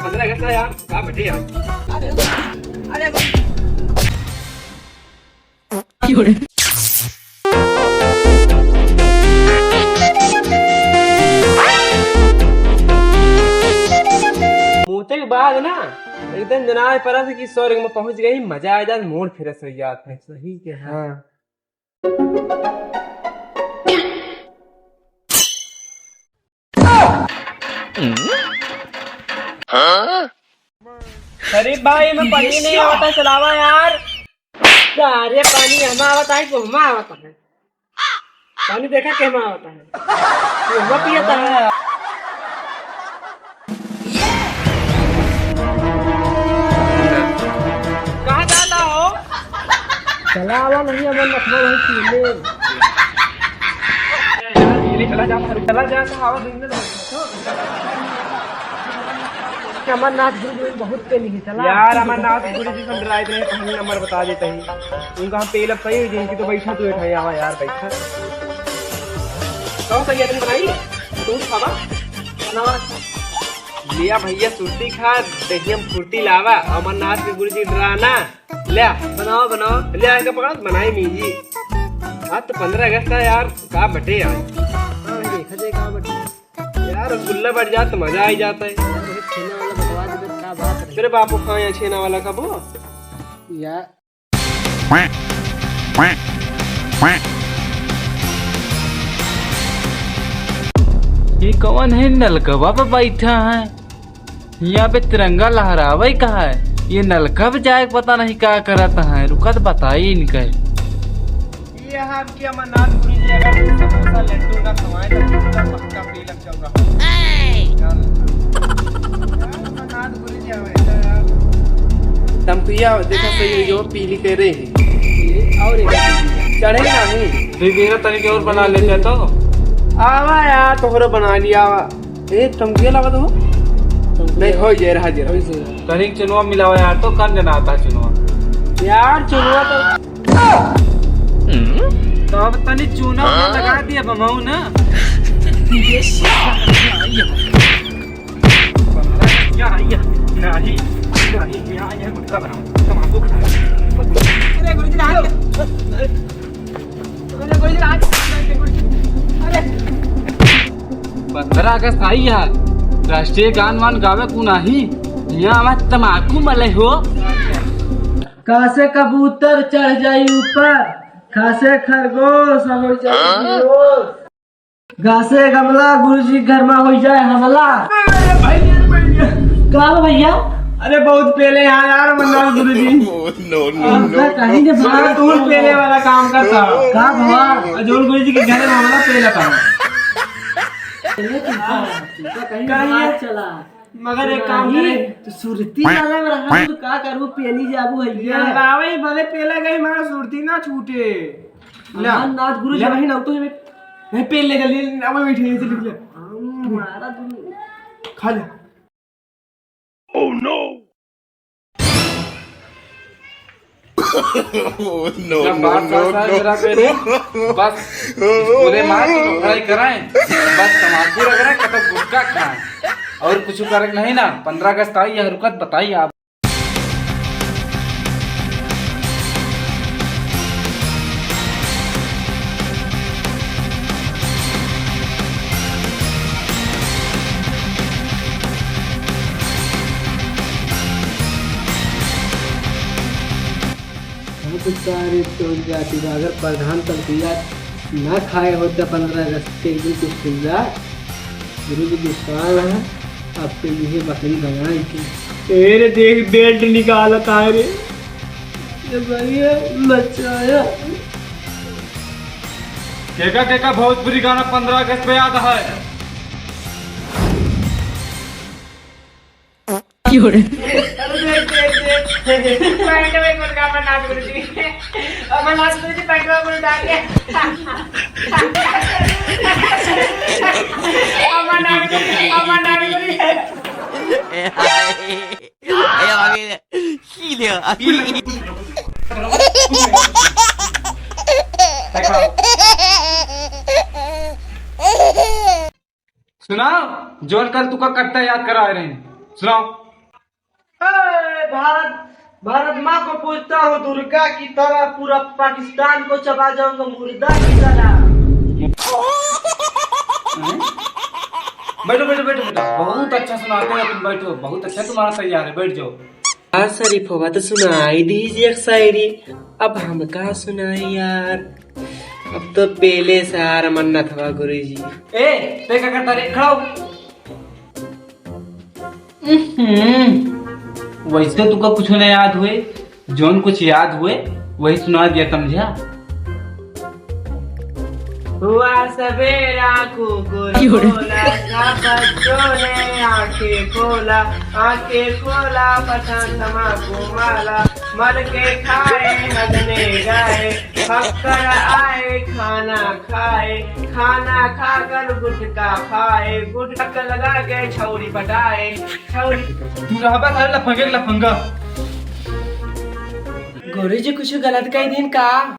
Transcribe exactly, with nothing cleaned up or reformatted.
पन्द्रह अगस्त है यार, का बटे यार? अरे, अरे। मूते के बाद ना एकदम जनाए परत कि स्वर्ग में पहुंच गई, मजा आ जात, mood fresh हो जात है। सही के है। हाँ। शरीफ भाई, मैं पानी नहीं आवता, चलावा यार। अरे पानी हमा आवता है कि हमा आवता है? पानी देखा के हमा आवता है? कि हमा पियता है? कहाँ जाता हो? चलावा नहीं, हमारे लखनऊ है पीले। चला जा, चला जा, तो आवाज देंगे तो। अमरनाथ गुरु जी बहुत पेली है, चला। यार, अमरनाथ गुरु जी से डराए रहे, पहले नंबर बता देते हैं। उनका हम पेलब सही हुई, जिनकी तो बैठा तू बैठा, आवा यार, बैठा। कौन सा ये तुम बनाई? तू खावा? बनावा। लिया भैया, सुरती खा, देखिए हम फुर्ती लावा। अमरनाथ के गुरु जी डराना। ले, बनाओ, बनाओ। ले, आके पकड़ा, बनाई मीजी। आज तो पन्द्रह अगस्त है यार, का बटे यार? हाँ, देखा जाए का बटे। यार, रसगुल्ला बट जात तो मजा आ ही जाता है। यार, वही छेना वाला बटवा दे, का बात है? तेरे बापू खाए यहाँ छेना वाला कबो? यार। ये कौन है नलकवा पे बैठा है? यहाँ पे तिरंगा लहरावे का है? ये नलका पे जाए के पता नहीं का करत है, रुका तो बताई इनका। ये है आपके अमरनाथ गुरु जी, अगर समोसा लड्डू ना खवाएं तो जिंदा पक्का पी लग जाऊंगा। यार, अमरनाथ गुरु जी आवे तो यार। तमकुइया देखा सही हो, पीली करे है। और एक चढ़े ना है। दे मेरा तनिक और बना लेते तो। आवा यार, तोहरा बना लिया आवा। ए, तमकुइया लावा तो। तमकुइया। नहीं, हो जाए, रहा जे रहा। हो जाए। तनिक चुनवा मिलावा यार, तो कन जना आता चुनवा। यार, चुनवा तो। तो अब तनी चूना उना लगा दिया बमाऊ ना। क्या, क्या? नहीं, नहीं, यहाँ, यहाँ गुटखा बनाओ, तमाकू खाओ। अरे गुरुजी, रात के, अरे गुरुजी, रात के, अरे। पन्द्रह अगस्त आई है, राष्ट्रीय गान वान गावे को नाही, यहाँ आवाज तमाकू मले हो। कासे कबूतर चढ़ जाई ऊपर, कासे खरगोश हो जाई बेहोश। गासे गमला, गुरुजी घर में हो जाए हमला। अरे भैया, भैया। का हो भैया? अरे बहुत पहले यहाँ यार, मन्ना गुरुजी। No, no, no, उनका कहीं के मगर बाहर तू पहले वाला काम करता। का भवा? जोन गुरुजी के घर में हमला पहले था। पहले तो था, उनका कहीं कहीं बाहर है। चला। मगर एक काम नहीं, करे। तो सुरती वाला में रहा, तो का करू, पेली जाबू है ये। यार, आवे ही भले पेला गई, मगर सुरती ना छूटे। ला। अमरनाथ गुरु ले। जी वही ना, तो हमें नहीं, पेल ले, जल्दी, अब बैठे, जल्दी लिख ले। हम मारा तुम। खा ले। Oh no! Oh, no, जब no, बात no, साथ साथ no। जरा पे रे, बस बोले मार तो पढ़ाई कराएं, बस तमाकू रगड़ें, कतब गुटखा खाएं, और कुछ करे के नहीं ना। पन्द्रह अगस्त आई है, रुकत बताई आप। बहुत सारे टोल जाति बा। अगर प्रधान तमकुइया ना खाए होते पन्द्रह अगस्त के दिन कुछ सुविधा, गुरु जी विश्राम है, आपके लिए बकरी बनाई थी। ए रे देख, बेल्ट निकालत आए रे। ये भैया, बचाया। केका केका भोजपुरी गाना पन्द्रह अगस्त पे याद है? क्यों रे? अरे देख, देख, देख। पैंट में कुछ का अमरनाथ गुरु जी। अमरनाथ गुरु जी पैंट में कुछ डाल के। अमरनाथ गुरु, अमरनाथ गुरु जी। ए भाभी, की दे अभी। सुनाओ, जोन कल तुका कट्टा याद करा रहे हैं। सुनाओ। ए, भारत, भारत माँ को पूजता हूँ, दुर्गा की तरह पूरा पाकिस्तान को चबा जाऊंगा मुर्दा की तरह। बैठो, बैठो, बैठो, बैठो। बहुत अच्छा सुनाते हो तुम, बैठो। बहुत अच्छा तुम्हारा तैयार है, बैठ जाओ। हाँ शरीफवा, तो सुनाई दीजिए एक शायरी। अब हम का सुनाई यार, अब तो पहले से हार मन्नत हुआ गुरुजी। ए, ते का करता रे? खड़ा हो। हम्म, वैसे तुका कुछ न याद हुए, जौन कुछ याद हुए वही सुना दिया, समझा? हुआ सवेरा कुकुर बोला, ना बच्चों ने आंखें खोला, आंखें खोला पसंद तमाकू माला, मल के खाए हगने गए, फक्कर आए खाना खाए, खाना खाकर गुटखा खाए, गुटखा लगा के छौरी पटाए, छौरी। तू रहबा सारे लफंगे के लफंगा। गुरुजी कुछ गलत कह दीन का?